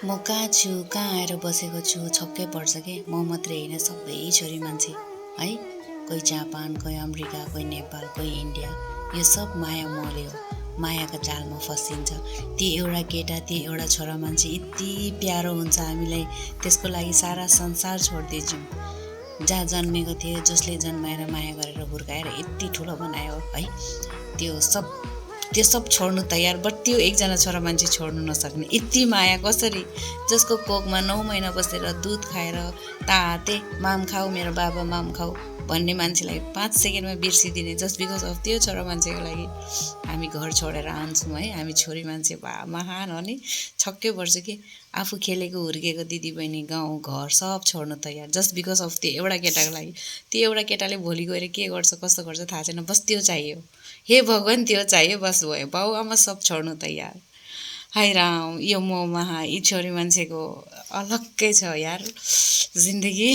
म कहाँ छु कहाँ आएर बसेको छु छक्कै पर्छ के म मात्रै होइन सबै छोरी मान्छे है कोही जापान कोही अमेरिका कोही नेपाल कोही इन्डिया यो सब माया मोहले हो मायाको जालमा फसिन्छ ती एउटा केटा ती एउटा छोरा मान्छे यति प्यारो हुन्छ हामीलाई त्यसको लागि सारा संसार छोडिदिन्छौँ जहाँ जन्मेको थियो जसले जन्माएर माया गरेर हुर्काएर यति ठुलो बनायो है त्यो सब छोड्नु तयार बट त्यो एकजना छोरा मान्छे छोड्नु नसक्ने यति माया कसरी जसको कोखमा 9 महिना बसेर दुध खाएर ताते माम खाऊ मेरो बाबा माम खाऊ भन्ने मान्छेलाई 5 सेकेन्डमा बिर्सिदिने जस्ट बिकज अफ त्यो छोरा मान्छेको लागि हामी घर छोडेर आउँछौँ है हामी छोरी मान्छे महान हो नि छक्कै पर्छ कि आफू खेलेको हुर्केको दिदीबहिनी गाउँ घर सब छोड्नु तयार जस्ट बिकज अफ त्यो एउटा केटाको लागि त्यो एउटा केटाले भोलि गएर के गर्छ कस्तो गर्छ थाहा छैन बस त्यो चाहियो हे भगवान् त्यो चाहियो बस भयो बाउ आमा सब छोड्नु तयार हाय राम यो मोह माया यी छोरी मान्छेको अलग्गै छ यार जिन्दगी